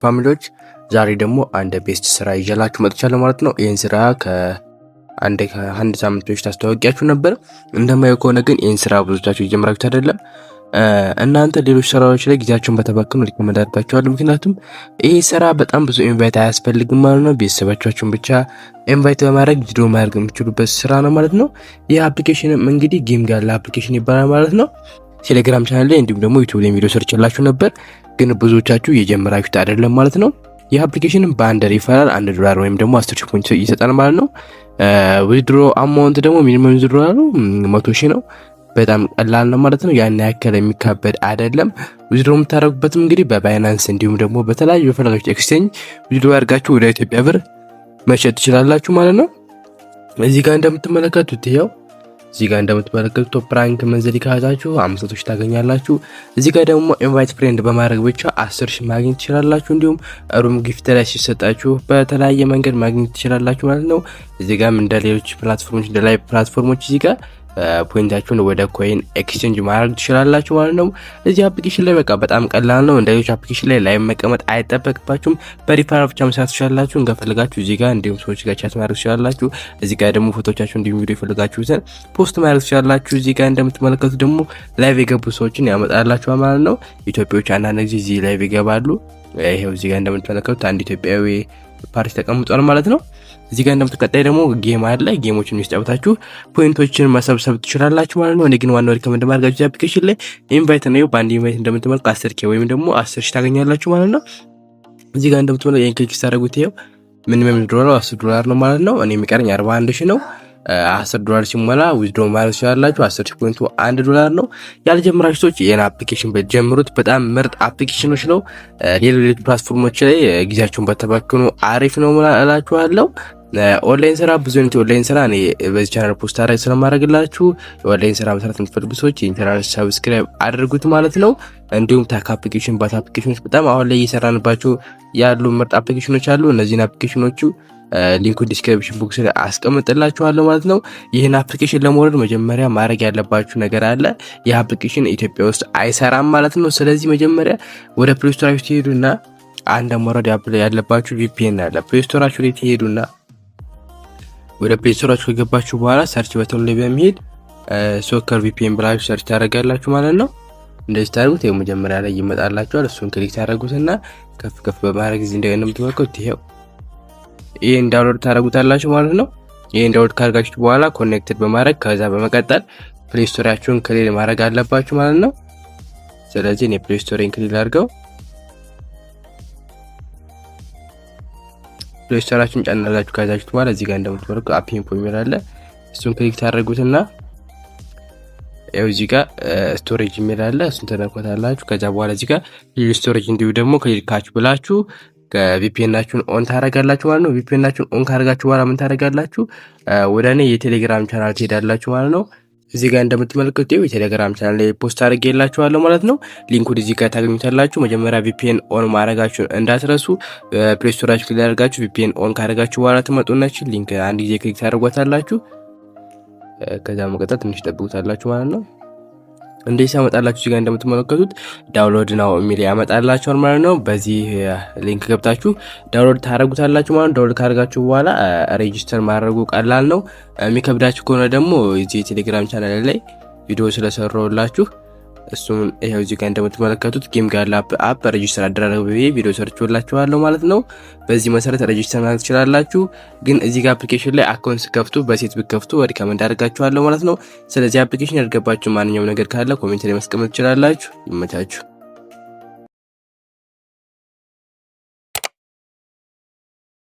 Family ዎች፣ ዛሬ ደግሞ አንድ best ስራ ይዤላችሁ መጥቻለሁ ማለት ነው። ይህን ስራ ከአንድ ሳምንት በፊት አስተዋውቂያችሁ ነበር። እንደማየው ከሆነ ግን ይህን ስራ ብዙዎቻችሁ እየጀመራችሁት አይደለም። እናንተ ሌሎች ስራዎች ላይ ጊዜያችሁን ብታባክኑ recommend አደርጋችኋለሁ። ምክንያቱም ይህ ስራ በጣም ብዙ invite አያስፈልግም ማለት ነው። ቤተሰቦቻችሁን ብቻ invite በማድረግ withdraw ማድረግ የምትችሉበት ስራ ነው ማለት ነው። ይህ application ም እንግዲህ Game Gala application ይባላል ማለት ነው። ቴሌግራም ቻናል ላይ እንዲሁም ደግሞ ዩቲዩብ ላይ ቪዲዮ ሰርቼላችሁ ነበር፣ ግን ብዙዎቻችሁ እየጀመራችሁት አይደለም ማለት ነው። ይህ application በአንድ ሪፈራል 1 ዶላር ወይም ደግሞ 10,000 point ይሰጣል ማለት ነው። Withdraw amount ደግሞ minimum withdraw 100,000 ነው። በጣም ቀላል ነው ማለት ነው። ያን ያክል የሚካበድ አይደለም። Withdraw የምታደርጉበትም እንግዲህ በ Binance እንዲሁም ደግሞ በተለያዩ በፈለጋችሁ exchange withdraw አድርጋችሁ ወደ ኢትዮጵያ ብር መሸጥ ትችላላችሁ ማለት ነው። እዚህ ጋር እንደምትመለከቱት፣ ይኸው እዚህ ጋር እንደምትመለከቱት top rank monthly ከያዛችሁ 500,000 ታገኛላችሁ። እዚህ ጋር ደግሞ invite friend በማድረግ ብቻ 10,000 ማግኘት ትችላላችሁ። እንዲሁም room gift ላይ ሲሰጣችሁ በተለያየ መንገድ ማግኘት ትችላላችሁ ማለት ነው። እዚህ ጋርም እንደ ሌሎች platform ኦች፣ እንደ live platform ኦች እዚህ ጋር point ኣችሁን ወደ coin exchange ማድረግ ትችላላችሁ ማለት ነው። እዚህ application ላይ በቃ በጣም ቀላል ነው። እንደ ሌሎች application ላይ live መቀመጥ አይጠበቅባችሁም። በሪፈራል ብቻ መስራት ትችላላችሁ። እንደፈለጋችሁ እዚህ ጋር እንዲሁም ሰዎች ጋር chat ማድረግ ትችላላችሁ። እዚህ ጋር ደግሞ ፎቶቻችሁ እንዲሁም ቪዲዮ የፈለጋችሁትን post ማድረግ ትችላላችሁ። እዚህ ጋር እንደምትመለከቱ ደግሞ live የገቡ ሰዎችን ያመጣላችኋል ማለት ነው። ኢትዮጵያዎች አንዳንድ ጊዜ እዚህ live ይገባሉ። ይሄው እዚህ ጋር እንደምትመለከቱት አንድ ኢትዮጵያዊ ፓርቲ ተቀምጧል ማለት ነው። እዚህ ጋር እንደምትቀጣይ ደግሞ game አለ። Game ኦችን እየተጫወታችሁ point ኦችን መሰብሰብ ትችላላችሁ ማለት ነው። እኔ ግን ዋናው recommend የማደርጋችሁ application ላይ invite ነው። በአንድ invite እንደምትመለከቱ 10K ወይም ደግሞ 10,000 ታገኛላችሁ ማለት ነው። እዚህ ጋር እንደምትመለከቱ ይሄን click ስታደርጉት ይኸው minimum ዶላር 10 ዶላር ነው ማለት ነው። እኔ የሚቀረኝ 41,000 ነው። 10 ዶላር ሲሞላ withdraw ማድረግ ትችላላችሁ። 10,000 point ኡ 1 ዶላር ነው። ያልጀመራችሁ ሰዎች ይህን application ብትጀምሩት በጣም ምርጥ application ኖች ነው። ሌሎች platform ኦች ላይ ጊዜያችሁን ባታባክኑ አሪፍ ነው እላችኋለሁ። ኦንላይን ስራ፣ ብዙ አይነት ኦንላይን ስራ እኔ በዚህ channel post አድርግ ስለማድረግላችሁ የኦንላይን ስራ መስራት የምትፈልጉ ሰዎች ይህን channel subscribe አድርጉት ማለት ነው። እንዲሁም ታክ application፣ ባት application ኖች በጣም አሁን ላይ እየሰራንባቸው ያሉ ምርጥ application ኖች አሉ። እነዚህን application ኖቹ link ኡን description box ላይ አስቀምጥላችኋለሁ ማለት ነው። ይህን application ለመውረድ መጀመሪያ ማድረግ ያለባችሁ ነገር አለ። ይህ application ኢትዮጵያ ውስጥ አይሰራም ማለት ነው። ስለዚህ መጀመሪያ ወደ Play Store ኣችሁ ትሄዱና አንድ መውረድ ያለባችሁ VPN አለ። Play Store ኣችሁ ላይ ትሄዱና ወደ Play Store ኣችሁ ከገባችሁ በኋላ search button ላይ በመሄድ Soccer VPN ብላችሁ search ታደርጋላችሁ ማለት ነው። እንደዚህ ታደርጉት ይኸው መጀመሪያ ላይ ይመጣላችኋል። እሱን click ታደርጉትና ከፍ ከፍ በማድረግ እዚህ እንደገና እንደምትመለከቱት ይኸው ይሄን download ታደርጉታላችሁ ማለት ነው። ይሄን download ካደረጋችሁ በኋላ connected በማድረግ ከዛ በመቀጠል Play Store ኣችሁን clear ማድረግ አለባችሁ ማለት ነው። ስለዚህ እኔ Play Store ኤን clear አድርገው፣ Play Store ኣችሁን ጫናላችሁ ከያዛችሁት በኋላ እዚህ ጋር እንደምትመለከቱ app info የሚል አለ። እሱን click ታደርጉትና ያው እዚህ ጋር storage የሚል አለ። እሱን ተነኮታላችሁ። ከዛ በኋላ እዚህ ጋር clear storage እንዲሁ ደግሞ clear cache ብላችሁ VPN ኣችሁን on ታደርጋላችሁ ማለት ነው። VPN ኣችሁን on ካደረጋችሁ በኋላ ምን ታደርጋላችሁ? ወደ እኔ የቴሌግራም ቻናል ትሄዳላችሁ ማለት ነው። እዚህ ጋር እንደምትመለከቱት የቴሌግራም ቻናል ላይ post አድርጌላችኋለሁ ማለት ነው። Link ኡን እዚህ ጋር ታገኙታላችሁ። መጀመሪያ VPN on ማድረጋችሁን እንዳትረሱ። Play Store ኣችሁ click አድርጋችሁ VPN on ካደረጋችሁ በኋላ ትመጡና link አንድ ጊዜ click ታደርጓታላችሁ። ከዛ መቀጠል ትንሽ ጠብቁታላችሁ ማለት ነው። እንደዚህ ሲያመጣላችሁ እዚህ ጋር እንደምትመለከቱት download now የሚል ያመጣላችኋል ማለት ነው። በዚህ link ገብታችሁ download ታደርጉታላችሁ ማለት ነው። Download ካደረጋችሁ በኋላ register ማድረጉ ቀላል ነው። የሚከብዳችሁ ከሆነ ደግሞ እዚህ የቴሌግራም ቻናል ላይ ቪዲዮ ስለሰራሁላችሁ እሱም ይኸው እዚህ ጋር እንደምትመለከቱት Game Gala app register አደራረግ ብዬ ቪዲዮ ሰርቼላችኋለሁ ማለት ነው። በዚህ መሰረት register ማድረግ ትችላላችሁ። ግን እዚህ ጋር application ላይ account ስትከፍቱ በሴት ብትከፍቱ recommend አደርጋችኋለሁ ማለት ነው። ስለዚህ application ያልገባችሁ ማንኛውም ነገር ካለ comment ላይ ማስቀመጥ ትችላላችሁ። ይመቻችሁ።